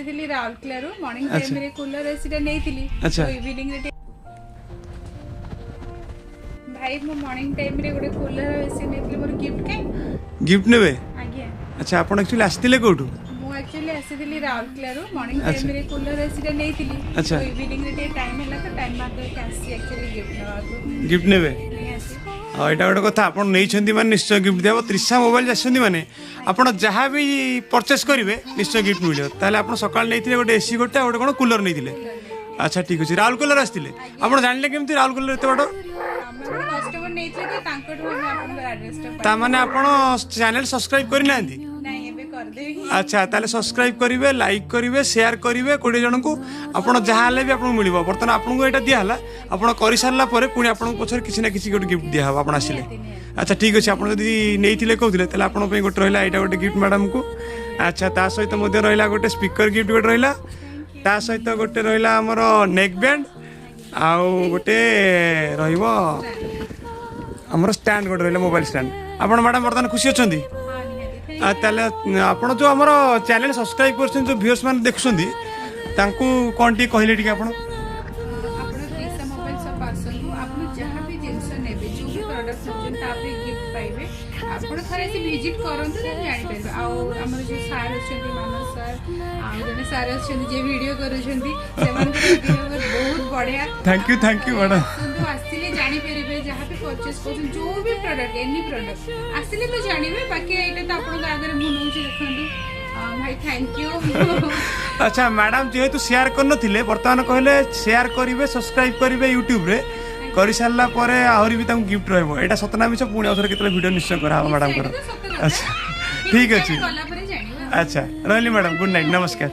ଆସିଥିଲି ରାଉରକେଲାରୁ। ମର୍ଣ୍ଣିଂ ଟାଇମରେ କୁଲର ଏସିଟା ନେଇଥିଲି। ତ ଇଭିନିଂରେ ଭାଇ, ମୁଁ ମର୍ଣ୍ଣିଂ ଟାଇମରେ ଗୋଟେ କୁଲର ଏସି ନେଇଥିଲି। ମୋର ଗିଫ୍ଟ କାଇଁ? ଗିଫ୍ଟ ନେବେ? ଆଜ୍ଞା। ଆଚ୍ଛା, ଆପଣ ଆକ୍ଚୁଆଲି ଆସିଥିଲେ କୋଉଠୁ? ମୁଁ ଆକ୍ଚୁଆଲି ଆସିଥିଲି ରାଉରକେଲାରୁ। ମର୍ଣ୍ଣିଂ ଟାଇମରେ କୁଲର ଏସିଟା ନେଇଥିଲି। ତ ଇଭିନିଂରେ ଟିକେ ଟାଇମ୍ ହେଲା, ତ ଟାଇମ୍ ବାହାର କରିକି ଆସିଛି ଆକ୍ଚୁଆଲି ଗିଫ୍ଟ ନେବାକୁ। ଗିଫ୍ଟ ନେବେ? ନିହାତି। ଆଉ ଏଇଟା ଗୋଟେ କଥା, ଆପଣ ନେଇଛନ୍ତି ମାନେ ନିଶ୍ଚୟ ଗିଫ୍ଟ ଦିଆହବ। ତ୍ରିଶା ମୋବାଇଲ ଆସିଛନ୍ତି ମାନେ ଆପଣ ଯାହା ବି ପରଚେସ୍ କରିବେ, ନିଶ୍ଚୟ ଗିଫ୍ଟ ମିଳିବ। ତାହେଲେ ଆପଣ ସକାଳେ ନେଇଥିଲେ ଗୋଟେ ଏସି ଗୋଟେ, ଆଉ ଗୋଟେ କ'ଣ କୁଲର ନେଇଥିଲେ। ଆଚ୍ଛା, ଠିକ୍ ଅଛି। ରାଉରକେଲାରୁ ଆସିଥିଲେ। ଆପଣ ଜାଣିଲେ କେମିତି ରାଉରକେଲାରୁ ଏତେ ବାଟ? ଆମେ ଗୋଟେ କଷ୍ଟମର ନେଇଥିଲେ, ତ ତାଙ୍କଠୁ ଆମେ ଆପଣଙ୍କର ଆଡ୍ରେସଟା। ତା ମାନେ ଆପଣ ଚ୍ୟାନେଲ ସବସ୍କ୍ରାଇବ୍ କରିନାହାନ୍ତି? ନାଇଁ, ଏବେ କରିଦେବି। ଆଚ୍ଛା, ତାହେଲେ ସବସ୍କ୍ରାଇବ୍ କରିବେ, ଲାଇକ୍ କରିବେ, ସେୟାର କରିବେ 20 ଜଣଙ୍କୁ। ଆପଣ ଯାହା ହେଲେ ବି ଆପଣଙ୍କୁ ମିଳିବ। ବର୍ତ୍ତମାନ ଆପଣଙ୍କୁ ଏଇଟା ଦିଆହେଲା, ଆପଣ କରିସାରିଲା ପରେ ପୁଣି ଆପଣଙ୍କ ପଛରେ କିଛି ନା କିଛି ଗୋଟେ ଗିଫ୍ଟ ଦିଆହେବ ଆପଣ ଆସିଲେ। ଆଚ୍ଛା, ଠିକ୍ ଅଛି। ଆପଣ ଯଦି ନେଇଥିଲେ କହୁଥିଲେ, ତାହେଲେ ଆପଣଙ୍କ ପାଇଁ ଗୋଟେ ରହିଲା ଏଇଟା ଗୋଟେ ଗିଫ୍ଟ ମ୍ୟାଡ଼ାମକୁ। ଆଚ୍ଛା, ତା ସହିତ ମଧ୍ୟ ରହିଲା ଗୋଟେ ସ୍ପିକର ଗିଫ୍ଟ ଗୋଟେ ରହିଲା। ତା ସହିତ ଗୋଟେ ରହିଲା ଆମର ନେକ୍ ବ୍ୟାଣ୍ଡ, ଆଉ ଗୋଟେ ରହିବ ଆମର ଷ୍ଟାଣ୍ଡ ଗୋଟେ ରହିଲା, ମୋବାଇଲ ଷ୍ଟାଣ୍ଡ। ଆପଣ ମ୍ୟାଡ଼ାମ ବର୍ତ୍ତମାନ ଖୁସି ଅଛନ୍ତି? ହଁ, ନିହାତି। ଆଉ ତାହେଲେ ଆପଣ ଯେଉଁ ଆମର ଚ୍ୟାନେଲ ସବସ୍କ୍ରାଇବ୍ କରୁଛନ୍ତି, ଯେଉଁ ଭିଉଅର୍ସ ମାନେ ଦେଖୁଛନ୍ତି, ତାଙ୍କୁ କ'ଣ ଟିକେ କହିଲେ ଟିକେ ଆପଣ? ଆପଣ ତ୍ରିଶା ମୋବାଇଲ ସପ୍ ଆସନ୍ତୁ। ଆପଣ ଯାହା ବି ଜିନିଷ ନେବେ, ଯେଉଁ ବି ପ୍ରଡକ୍ଟ ନେଉଛନ୍ତି, ତା ପାଇଁ ଗିଫ୍ଟ ପାଇବେ। ଆପଣ ଥରେ ଆସି ଭିଜିଟ୍ କରନ୍ତୁ, ଦେନ୍ ଜାଣିପାରିବେ। ଆଉ ଆମର ଯେଉଁ ସାର୍ ଅଛନ୍ତି, ମାନସ ସାର୍, ଆଉ ଜଣେ ସାର୍ ଅଛନ୍ତି ଯିଏ ଭିଡ଼ିଓ କରୁଛନ୍ତି, ସେମାନଙ୍କର ବିହେଭିୟର ବହୁତ ବଢ଼ିଆ। Thank you, thank you madam. ଆସନ୍ତୁ, ଆସିଲେ ଜାଣିପାରିବେ। ଯାହା ବି ପରଚେସ୍ କରୁଛନ୍ତି, ଯେଉଁ ବି ପ୍ରଡକ୍ଟ, ଏନି ପ୍ରଡକ୍ଟ, ଆସିଲେ ତ ଜାଣିବେ। ବାକି ଏଇଟା ତ ଆପଣଙ୍କ ଆଗରେ ମୁଁ ନେଉଛି, ଦେଖନ୍ତୁ। ଭାଇ, thank you. ଆଚ୍ଛା ମ୍ୟାଡ଼ାମ ଯେହେତୁ ସେୟାର କରିନଥିଲେ, ବର୍ତ୍ତମାନ କହିଲେ ସେୟାର କରିବେ, ସବସ୍କ୍ରାଇବ୍ କରିବେ ୟୁଟ୍ୟୁବରେ। କରିସାରିଲା ପରେ ଆହୁରି ବି ତାଙ୍କୁ ଗିଫ୍ଟ ରହିବ। ଏଇଟା ସତ ନା ମିଛ, ପୁଣି ଆଉଥରେ କେତେବେଳେ ଭିଡ଼ିଓ ନିଶ୍ଚୟ କରାହବ ମ୍ୟାଡ଼ାମଙ୍କର। ଆଚ୍ଛା, ଠିକ୍ ଅଛି। ଗଲା ପରେ ଜାଣିବା। ଆଚ୍ଛା, ରହିଲି ମ୍ୟାଡ଼ାମ, ଗୁଡ୍ ନାଇଟ୍, ନମସ୍କାର।